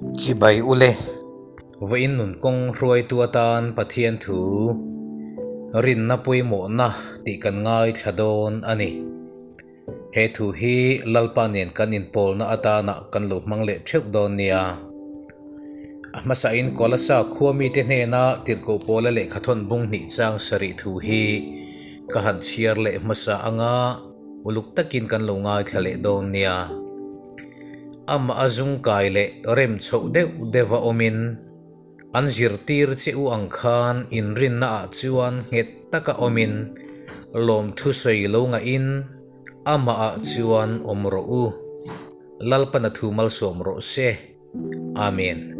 Chibai ule. Vawiin nun kawng hruaitu atan Pathian thu rinna pawimawhna tih kan ngaithla dawn a ni. He thu hi Lalpa nen kan inpawlna atana kan lo hmang leh theuh dawn nia. A hmasain Kolasa khua mite hnena tirhkoh pawla lehkhathawn bung hnih chang sarih thu hi ka han chhiar leh hmasa anga uluk takin kan lo ngaithla leh dawn nia. Amah a zungkai leh rem chhoh deuh deuha awmin an zirtir che u ang khan inrinna ah chuan nghet taka awmin lawmthu sawi lo ngahin amah ah chuan awm rawh u. Lalpana thu malsawm rawh se. Amen.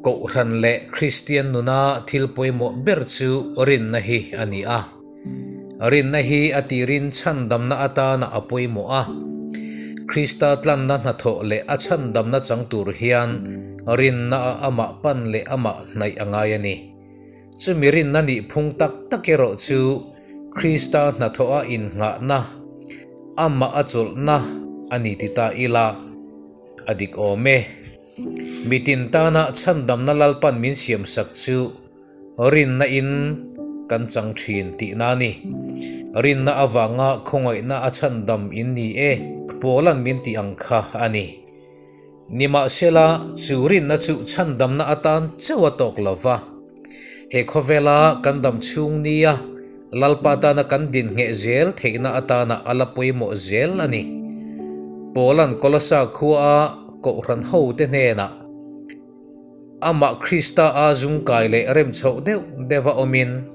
Kohhran leh Kristian nuna thil pawimawh ber chu rinna hi a ni a. Rinna hi a tirin chhandamna atana a pawimawh a. Krista tlanna hnathawh leh a chhandamna chang tur hian rinna a amah pan leh amah hnaih a ngai a ni. Chumi rinna nih phung tak tak erawh chu Krista hnathawh a innghahna, amah a chawlhna a ni ti ta ila a dik awm e. Mitin tana chhandamna Lalpan min siamsak chu Rinna in kan chang thin tihna a ni. Rinna avanga khawngaihna a chhandam in ni e, Paula'n min tih ang kha a ni. Nimahsela, chu rinna chu chhandamna atan chauh a tawk lo va. He khawvela kan dam chhung nia Lalpa tana kan din ngheh zel theihna atana a la pawimawh zel a ni. Paula'n Kolosa khua a Kohhran hote hnenah, Amah Krista a zungkai leh rem chhoh deuh deuh a awmin,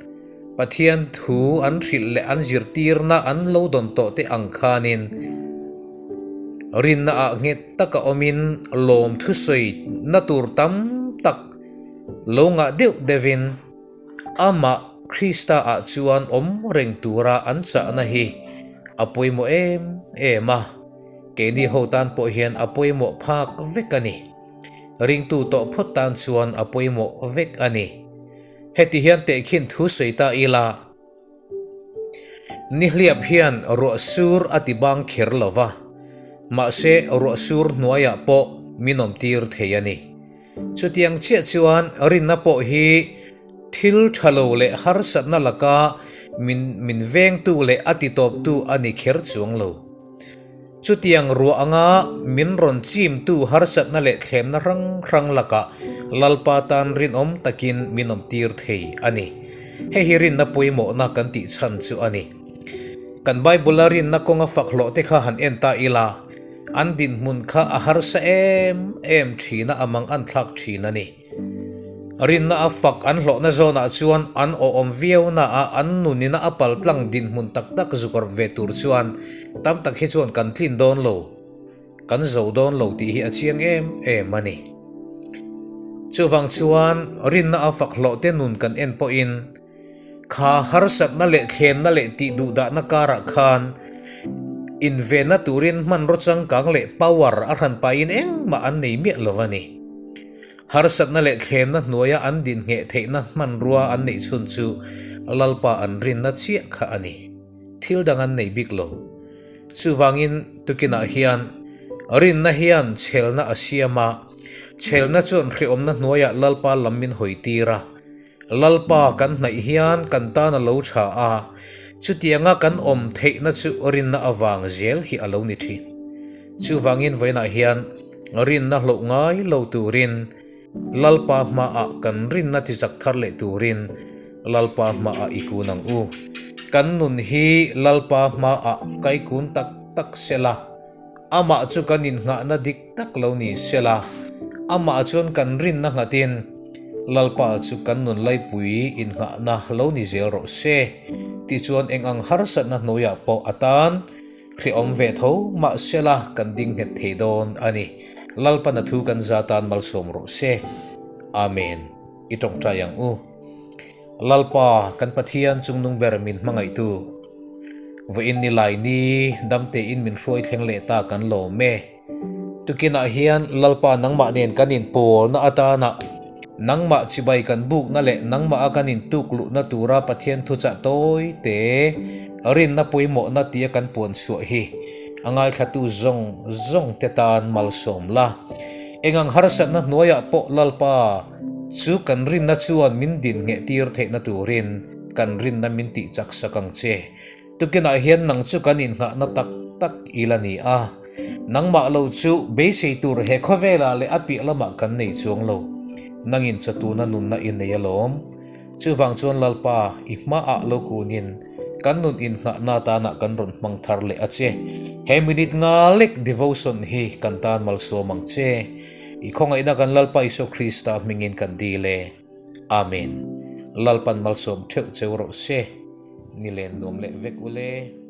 Pathian thu an hrilh leh an zirtirna an lo dawn tawh te ang khanin, rinna ah nghet taka awmin lawm thusawi na tur tam tak lo ngah deuh deuhin amah Krista ah chuan awm reng tura an chahna hi a pawimawh em em a, keini ho tan pawh hian a pawimawh phak vek a ni. Ringtu tawh phawt tan chuan a pawimawh vek a ni. Heti hian tehkhin thu sawi ta ila, Nihliap hian ruah sur a ti bang kher lo va, mahse ruah sur hnuaiah pawh min awmtir thei a ni. Chutiang chiah chuan rinna pawh hi thil tha lo leh harsatna laka min min vengtu leh a titawptu a ni kher chuang lo. Chutiang ruah anga min rawn chimtu harsatna leh thlemna hrang hrang lakah Lalpa tan rinawm takin min awmtir thei a ni. Hei hi rinna pawimawhna kan tih chhan chu a ni. Kan Bible-a rinna kawnga fak hlawh te kha han en ta ila, an dinhmun kha a harsa em em thina a mang an thlak thin a ni. Rinna a fak an hlawhna zawnah chuan an awhawm viau na a, an nunina a pal tlang dinhmun tak tak zukawrh ve tur chuan tam tak hi chuan kan tlin dawn lo, kan zo dawn lo tih hi a chiang em em a ni. Chuvang chuan rinna a fak hlawhte nun kan en pawhin Kha harsatna leh thlemna leh tih duhdahna karah khan invenna turin hmanraw changkang leh power a hran pahin engmah an nei miah lo a ni. Harsatna leh thlemna hnuaia an din ngheh theihna hmanrua an neih chhun chu Lalpa an rinna chiah kha a ni. Thil dang an nei bik lo. Chuvangin tukinah hian rinna hian chhelna a siam a, chhelna chuan hrehawmna hnuaiah Lalpa lam min hawi tir a, Lalpa kan hnaih hian kan tan a lo tha a, chutianga kan awm theihna chu rinna avang zel hi a lo ni thin. Chuvangin vawiinah hian rinna hloh ngai lo turin Lalpa hmaah kan rinna tichak thar leh turin Lalpa hmaah i kun ang u. Kan nun hi Lalpa hmaah kai kun tak tak sela, amah chu kan innghahna dik tak lo ni sela, amah chuan kan rinna nghatin Lalpa chu kan nun laipui innghahna lo ni zel rawh se tih chuan eng ang harsatna hnuaiah pawh a tan hrehawm ve tho mah sela kan ding nghet thei dawn a ni. Lalpana thu kan za tan malsawm rawh se. Amen. I tawngtai ang u. Lalpa kan Pathian chungnung ber min hmangaihtu vawiin ni lai ni damtein min hruai thleng leh ta kan lawm e. Tukinah hian Lalpa nangmah nen kan inpawlna atana nangmah chibai kan bukna leh nangmah a kan intuk luhna tura Pathian thuchah tawi te rinna pawimawhna tia kan puan chhuah hi a ngaithlatu zawng zawng te tan malsawm la. Engang harsatna hnuaiah pawh Lalpa chu kan rinna chuan min din ngheh tir theihna turin kan rinna min tih chak sak ang che. Tukinah hian nang chu kan innghahna tak tak i la ni a. Nangmah lo chu beisei tur he khawvelah leh a piah lamah kan nei chuang lo. Nangin chatuna nunna i nei alawm. Chuvang chuan Lalpa, i hmaah lo kunin kan nun innghahna atana kan rawn hmang thar leh a che. He minute nga lek devotion hi kan tan malsawm ang che. I khawngaihna kan Lalpa Isua Krista hmingin kan dil e. Amen. Lalpan malsawm theuh cheu rawh se. Ni len nuam leh vek ule.